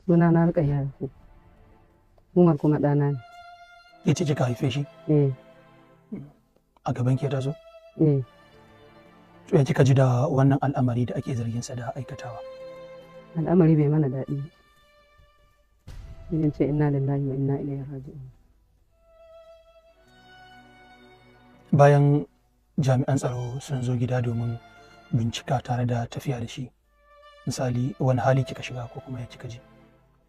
Suna na Rukayya Yakubu. Umar kuma ɗana ne. Ke ce kika haife shi? Eh. A gaban ke taso? Eh. To ya kika ji da wannan al'amari da ake zargin sa da aikatawa? Al'amari bai mana daɗi. Ina ce inna lillahi wa inna ilaihi raji'un. Bayan jami'an tsaro sun zo gida domin bincika tare da tafiya da shi, misali wani hali kika shiga ko kuma ya kika ji?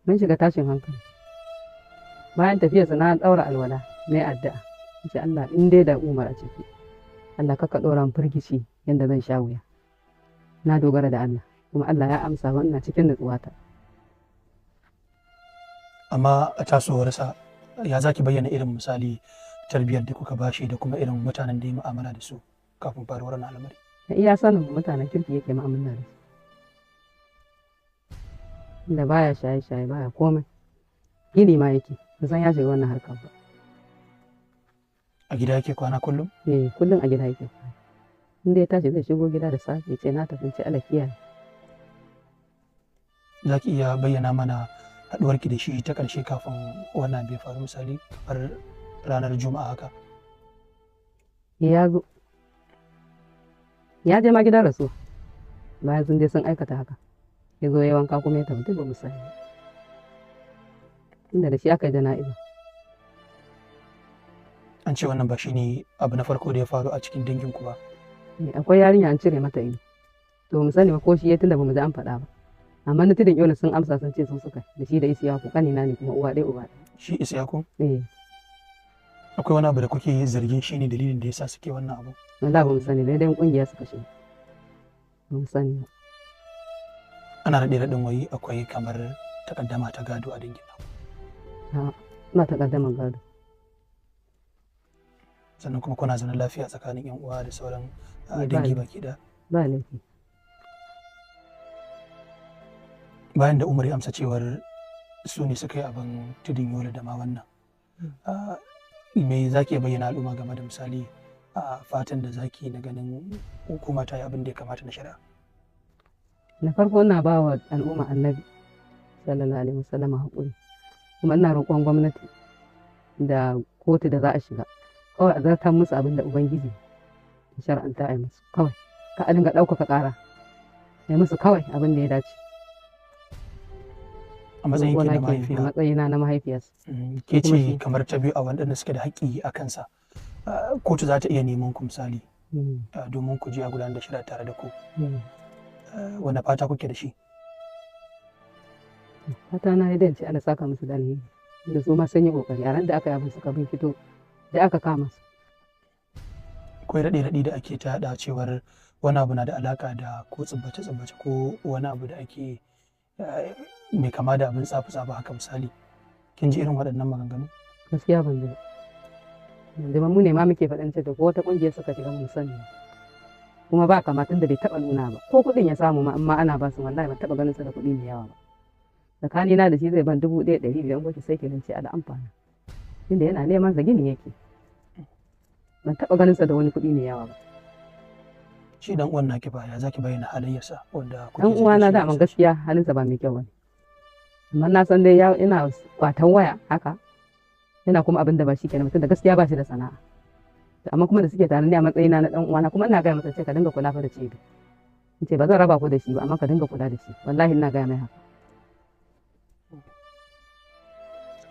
Mun shiga tashin hankali. Bayan tafiyarsa na ɗaura alwala, na yi addu'a. In ce Allah in dai da Umar a ciki, Allah kaka ɗora min firgici yadda zan sha wuya. Na dogara da Allah, kuma Allah ya amsa wa ina cikin nutsuwata. Amma a tasowarsa ya za ki bayyana irin misali tarbiyyar da kuka bashi da kuma irin mutanen da ya mu'amala da su kafin faruwar wannan al'amari? Da iya sanin mutanen kirki yake mu'amala da su. Inda baya shaye-shaye baya komai. Gini ma yake, ban san ya shiga wannan harkar ba. A gida yake kwana kullum? Eh, kullum a gida yake kwana. In dai ya tashi zai shigo gida da safe ya ce na tafi, ce Allah kiyaye. Za ki iya bayyana mana haɗuwarki da shi ta ƙarshe kafin wannan bai faru, misali kamar ranar Juma'a haka? Ya zo. Ya je ma gidan rasuwa. Bayan sun je sun aikata haka. Ya zo ya wanka kuma ya tafi, duk ba mu sani ba. Inda da shi aka yi jana'iza. An ce wannan ba shi ne abu na farko da ya faru a cikin danginku ba. Eh, akwai yarinya an cire mata ido. To mu sani ba ko shi ya tunda ba mu ji an faɗa ba. Amma na tudun Yola sun amsa sun ce sun suka da shi da Isiyaku ƙanina ne kuma uwa ɗaya uba ɗaya. Shi Isiyaku? Eh. Akwai wani abu da kuke zargin shi ne dalilin da ya sa suke wannan abu? Wallahi ba mu sani ba, dai ƙungiya suka shiga. Ba mu sani ba. Ana raɗe raɗin wai akwai kamar takaddama ta gado a dangin naku. A'a, ba takaddamar gado. Sannan kuma kuna zaune lafiya tsakanin 'yan uwa da sauran Eh, ba dangi laifi. baki ɗaya. Ba laifi. Bayan da Umar ya amsa cewar su ne suka yi abin tudun Yola da ma wannan, me za ki bayyana al'umma game da misali a fatan da za ki na ganin hukuma ta yi abin da ya kamata na shari'a? Na farko ina ba wa al'umma Annabi sallallahu alaihi wasallam haƙuri. Kuma ina roƙon gwamnati da kotu da za a shiga. Kawai a zartar musu abin da Ubangiji ya shar'anta a yi musu. Kawai ka a dinga ɗaukaka ƙara. A yi musu kawai abin da ya dace. A matsayin ki na Roƙona kenan, a mahaifiya. matsayina na mahaifiyarsa. Ke Kuma ce shi. kamar ta biyu a waɗanda suke da haƙƙi a kansa. Kotu za ta iya neman ku misali, domin ku je a gudanar da shari'a tare da ku. Wane fata kuke da shi? Fata na dai ce Allah saka musu da alheri. Da su ma sun yi ƙoƙari a ran da aka yi abin suka binkito da aka kama su. Akwai raɗe-raɗi da ake ta yaɗa cewar wani abu na da alaƙa da ko tsubbace-tsubbace ko wani abu da ake mai kama da abin tsafe-tsafe haka misali. Kin ji irin waɗannan maganganu? Gaskiya ban ji ba. Yanzu ba mu ne ma muke faɗin cewa ko wata ƙungiyar suka shiga mun sani ba. Kuma ba kama tun da bai taɓa nuna ba. Ko kuɗin ya samu ma amma ana ba su wallahi ban taɓa ganin sa da kuɗi mai yawa ba. Tsakanina da shi zai ban 1,500 ko ki sai ki ce ala amfana. Tunda yana neman sa gini yake. Ban taɓa ganin sa da wani kuɗi mai yawa ba. Shi dan uwan naki ba ya zaki bayyana halayyarsa wanda kuke Dan zargin uwana shi daman da gaskiya halinsa ba mai kyau bane. Amma na san dai yana kwatan waya haka. Yana kuma abin da ba shi kenan mutum da gaskiya ba shi da sana'a. To amma kuma da suke tare ni a matsayina na dan uwana kuma ina gaya masa ce ka dinga kula fa da Cebi. In ce ba zan raba ku da shi ba amma ka dinga kula da shi. Wallahi ina gaya mai haka.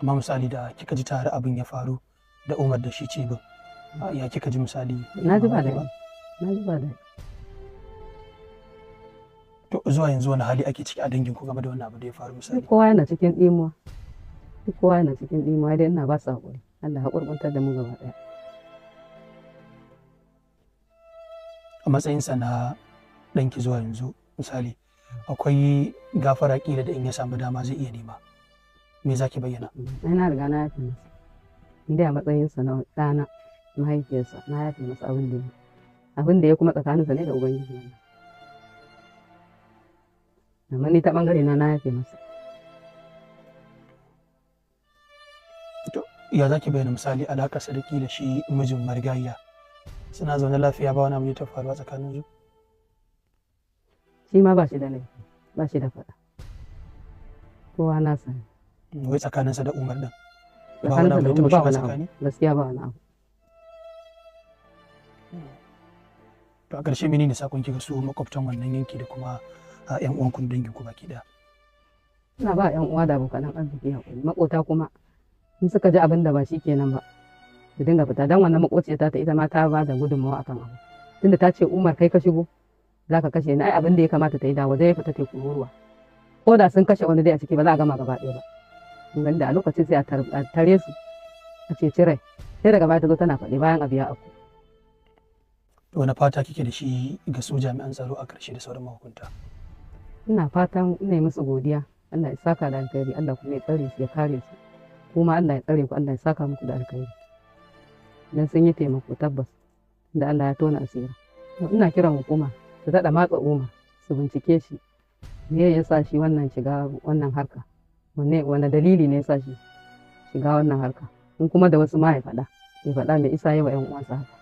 Amma misali da kika ji tare abin ya faru da Umar da shi Cebin, ya kika ji misali? Na ji ba daɗi. Na ji ba daɗi. To zuwa yanzu wani hali ake ciki a dangin ku game da wannan abu da ya faru misali? Duk kowa yana cikin ɗimuwa. Duk kowa yana cikin ɗimuwa dai ina ba su haƙuri. Allah haƙurƙuntar da mu gaba ɗaya. A matsayinsa na ɗanki zuwa yanzu misali akwai gafara ƙila da in ya samu dama zai iya nema. Me za ki bayyana? Ai na riga na yafe masa. Ni dai a matsayinsa na ɗana mahaifiyarsa na yafe masa abin da ya yi. Abin da ya kuma tsakaninsa ne da Ubangiji wannan. Amma ni ta ɓangare na na yafe masa. To ya za ki bayyana misali alaƙarsa da ƙila shi mijin marigayiya? Suna zaune lafiya ba wani abu da ta faruwa tsakanin su? Shi ma ba shi da laifi, ba shi da faɗa. Kowa na sani. Wai tsakaninsa da Umar din ba wani Tsakaninsa abu da da ya taɓa Umar ba shiga wani abu. tsakani? Gaskiya ba wani abu. To a ƙarshe menene sakon ki ga su makwabtan wannan yanki da kuma ƴan uwan ku da dangin ku baki ɗaya? Ina ba 'yan uwa da abokan arziki haƙuri, maƙota kuma in suka ji abin da ba shi kenan ba su dinga fita, dan wannan maƙociyar ta ita ma ta ba da gudunmawa akan abu, tunda ta ce Umar kai ka shigo za ka kashe ni, ai abin da ya kamata ta yi da waje ya fita ta kururuwa, ko da sun kashe wani dai a ciki ba za a gama gaba ɗaya ba. Kun gani da a lokacin sai a tare su a ceci rai, sai daga baya ta zo tana faɗi bayan abu ya afku. To wani fata kike da shi ga su jami'an tsaro a ƙarshe da sauran mahukunta? Ina fatan ina yi musu godiya, Allah ya saka da alkhairi, Allah kuma ya tsare su ya kare su, kuma Allah ya tsare ku, Allah ya saka muku da alkhairi, dan sun yi taimako tabbas da Allah ya tona asiri. To ina kiran hukuma su daɗa matsa Umar, su bincike shi me ya sa shi wannan shiga wannan harka, wanne dalili ne ya sa shi shiga wannan harka, in kuma da wasu ma ya faɗa, ya faɗa me isa yi wa 'yan uwansa haka.